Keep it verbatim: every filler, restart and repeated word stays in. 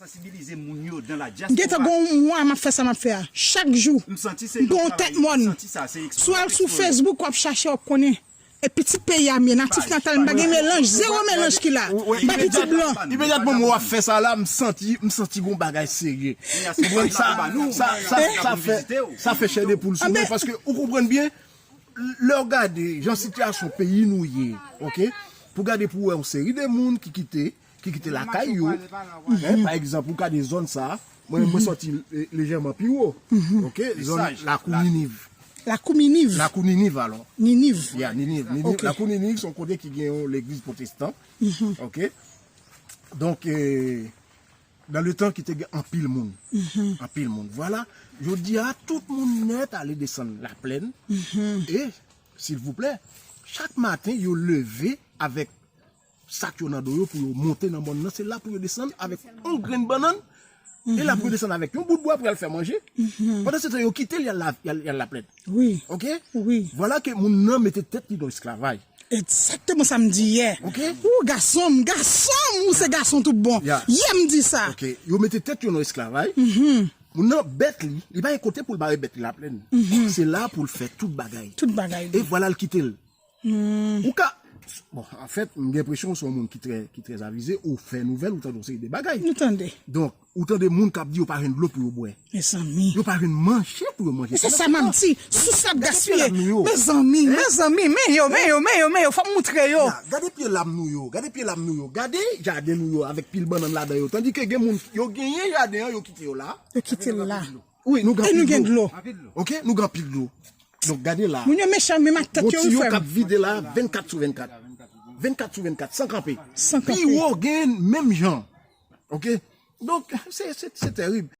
Sansibilize moun yo dan la dyaspora. M gentan gen yon mwa m ap fè sa m ap fè a. Chak jou. M santi se yon travay, m santi sa se eksplore. Si w al sou Facebook, w ap chache, w ap konnen. E pitit peyi a m ye, natif natal, m pa gen melanj, zewo melanj ki la. M pa pitit blan. Imedyatman mwen w ap fè sa la, m santi, m santi gon bagay serye. Ou konprann sa, sa, sa, sa fè, sa fè chè de poul sou mwen, paske ou konprann byen, lè w gade jan sitiyasyon peyi nou ye, oke? Pou gade pou wè yon seri de moun ki kite, ki kite lakay yo, en, pa egzanp, ou gade zòn sa, mwen, mwen sòti le- lejèman pi wo, oke? Zòn Lakou Niniv. Lakou Miniv. Lakou Niniv, alò. Niniv. Ya, Niniv. Niniv. Lakou Niniv, se yon kote ki gen yon legliz pwotestan. Oke? Donk, eh, nan le tan ki te gen anpil moun. Anpil moun. Vwala. Jodi a, tout moun nèt ale desann Laplèn. E, silvouplè, chak maten, yo leve avèk sak yo nan do yo pou yo monte nan mòn nan. Se la pou yo desann avèk yon grenn bannann. E la pou yo desann avèk yon bout bwa pou y al fè manje. Pandan se tan, yo kite l, y al la- y al- y al Laplèn. Wi. Oke? Wi. Vwala ke moun nan mete tèt li nan esklavaj. Egzakteman sa m di yè. Oke? Ou gason m, gason m, ou se gason tout bon. Ya. Yè m di sa. Oke. Yo mete tèt yo nan esklavaj. Moun nan, bèt li, li pa gen kote pou l bare bèt li Laplèn. Se la pou l fè tout bagay. Tout bagay. E vwala l kite l. Ou ka, bon, anfèt, m gen enpresyon w se yon moun ki trè, ki trè avize, ou fè nouvèl, ou tande yon seri de bagay. Nou tande. Donk, ou tande moun k ap di yo pa jwenn dlo pou yo bwè. Mezanmi. Yo pa jwenn manje pou yo manje. Se sa m ap di. Sous la ap gaspiye. Mezanmi, mezanmi, men yo, men yo, men yo, men yo, fò m moutre yo. Ya, gade pye lam nou yo, gade pye lam nou yo, gade jaden nou yo avèk pil bannann ladan yo. Tandike gen moun, yo genyen jaden an, yo kite yo la. Yo kite l la. Wi, nou gen anpil dlo. Oke, nou gen anpil dlo. Donk, gade la. Moun yo mechan menm ak tèt yo, wi, frè m. Yon tiyo k ap vide la vennkat sou vennkat. Vennkat sou vennkat, san kanpe. San kanpe. Pi wo gen menm jan. Oke? Donk, se, se, se terib.